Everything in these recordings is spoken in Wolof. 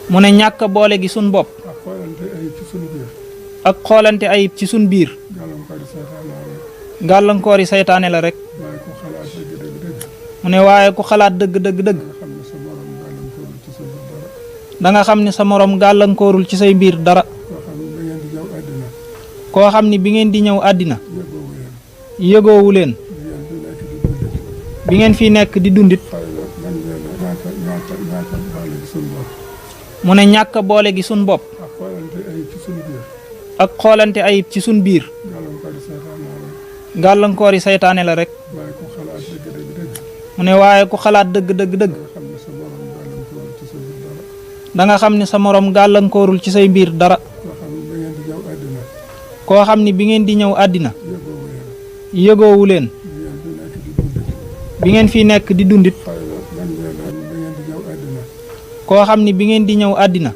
mu ne ñàkk boole gi suñ bopp ak xoolante ayib ci suñ biir gàllankoori saytaane la rek mu ne waaye ku xalaat dëgg da nga xam ne sa morom gàllankoorul ci say mbir dara koo xam ni bi ngeen di ñëw àddina yëgoowu leen bi ngeen fi nekk di dundit mu ne ñàkk boole gi suñ bopp ak xoolante ayib ci suñ biir gàllankoori saytaane la rek mu ne waaye ku xalaat dëgg da nga xam ne sa morom gàllankoorul ci say mbir dara koo xam ni bi ngeen di ñëw àddina yëgoowu leen bi ngeen fi nekk di dundit koo xam ni bi ngeen di ñëw àddina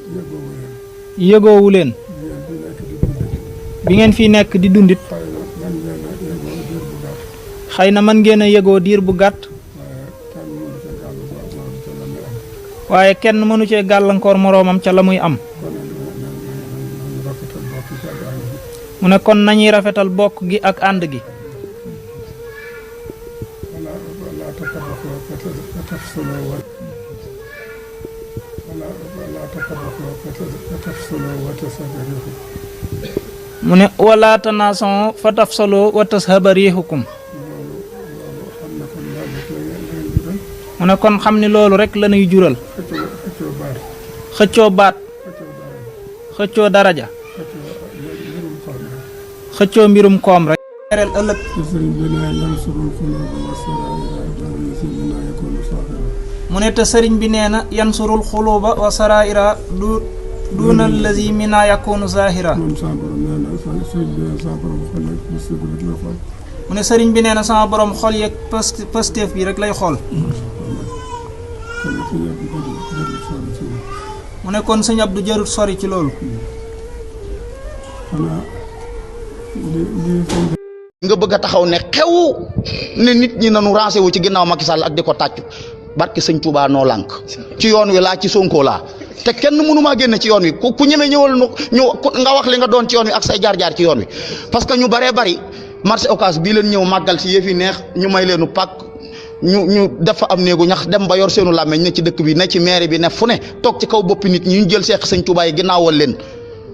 yëgoowu leen bi ngeen fi nekk di dundit xëy na mën ngeen a yëgoo diir bu gàtt waaye kenn mënu cee gàllankoor moroomam ca la muy am mu ne kon nañuy rafetal bokk gi ak ànd gi mu ne wala tanaason fa tafsaloo wa tashaba riixukum mu ne kon xam ni loolu rek la ñuy jural xëccoo baat xëccoo daraja xëccoo mbirum koom rek ëllëg mu ne te sëriñ bi nee na yansurul xuluba wa saraira duuna allazi mina yakunu zahira mu ne sëriñ bi nee na sama borom xol yeeg pësteef bi rek lay xool mu ne kon sëñ Abdou jarut sori ci loolu nga bëgg a taxaw ne xew ne nit ñi nanu rancé wu ci ginnaaw Macky Sall ak di ko tàccu barke sëñ Touba noo lànk ci yoon wi laa ci Sonko laa te kenn mënumaa génn ci yoon wi ku ñeme ñëwal ñu nga wax li nga doon ci yoon wi ak say jaar-jaar ci yoon wi parce que ñu baree bari marché Ocass bii leen ñëw màggal si yëf yi neex ñu may leenu pàkk ñu def fa am néegu ñax dem ba yor seenu làmmeñ ne ci dëkk bi ne ci maire bi ne fu ne toog ci kaw boppi nit ñi ñu jël seex sëñ Touba yi ginnaawal leen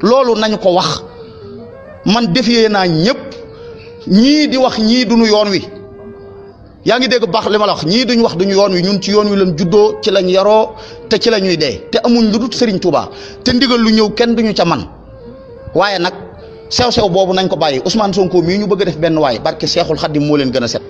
loolu nañu ko wax man defee naa ñëpp ñii di wax ñii duñu yoon wi yaa ngi dégg baax li ma la wax ñii duñu wax duñu yoon wi ñun ci yoon wi lañ juddoo ci lañ yaroo te ci la ñuy dee te amuñ lu dul Serigne Touba te ndigal lu ñëw kenn duñu ca man waaye nag sew-sew boobu nañ ko bàyyi Ousmane Sonko mii ñu bëgg a def benn waay barke Seexul Xaddim moo leen gën a set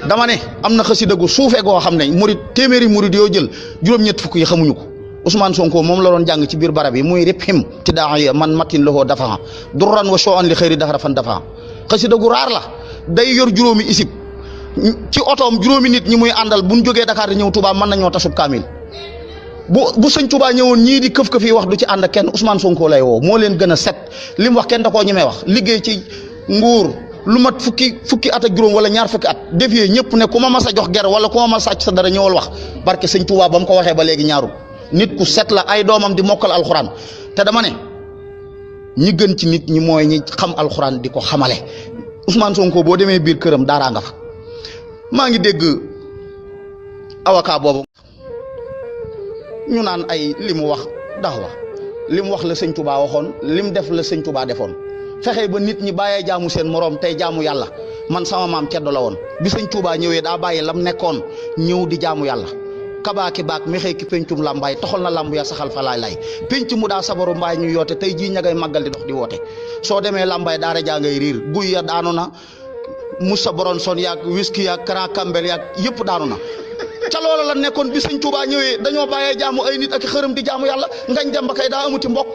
dama ne am na xasida gu suufee goo xam ne murid téeméeri murid yoo jël juróom-ñett fukk yi xamuñu ko Ousmane Sonko moom la doon jàng ci biir barab yi muy rip him ci daa man matin loxoo dafa durran wa soo an li xëyri daxara fan dafa xasida gu raar la day yor juróomi isib ci otoom juróomi nit ñi muy àndal bu ñu jógee Dakar di ñëw Touba mën nañoo tasub kaamil bu sëñ Touba ñëwoon ñii di këf këf yi wax du ci ànd kenn Ousmane Sonko lay woo moo leen gën a set li mu wax kenn da koo ñemee wax liggéey ci nguur lu mat fukki at ak juróom wala ñaar fukki at defee ñëpp ne ku ma mas a jox ger wala ku ma mas a sàcc sa dara ñëwal wax barke sëñ Touba ba mu ko waxee ba léegi ñaaru nit ku set la ay doomam di mokkal alxuraan te dama ne ñi gën ci nit ñi mooy ñi xam alxuraan di ko xamale Ousmane Sonko boo demee biir këram daaraa nga fa maa ngi dégg avocat boobu ñu naan ay li mu wax dax wax li mu wax la sëñ Touba waxoon li mu def la sëñ Touba defoon fexe ba nit ñi bàyyee jaamu seen moroom tey jaamu yàlla man sama maam ceddo la woon bi sëñ Touba ñëwee daa bàyyi lam nekkoon ñëw di jaamu yàlla kabaaki baak mexee ki pencum làmbaay toxal na làmb ya saxal fa laay penc mu daa sabaru mbaay ñu yoote tey jii ñagay màggal di dox di woote soo demee làmbaay daara jaa ngay riir guy ya daanu na Moussa Boronson yaag whisky yaag Kara Kambel yaag yëpp daanu na ca loola la nekkoon bi sëñ Touba ñëwee dañoo bàyyee jaamu ay nit ak xërëm di jaamu yàlla ngañ dem ba kay daa amuti mbokk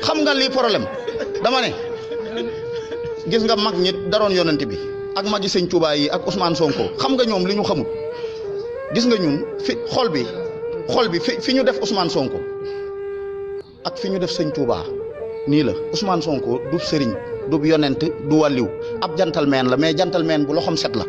xam nga lii problème dama ne gis nga mag ñi daroon yonent bi ak magi sëñ Touba yi ak Ousmane Sonko xam nga ñoom li ñu xamul gis nga ñun fi xol bi fi ñu def Ousmane Sonko ak fi ñu def sëñ Touba nii la Ousmane Sonko du sëriñ du yonent du wàlliw ab gentleman la mais gentleman bu loxom set la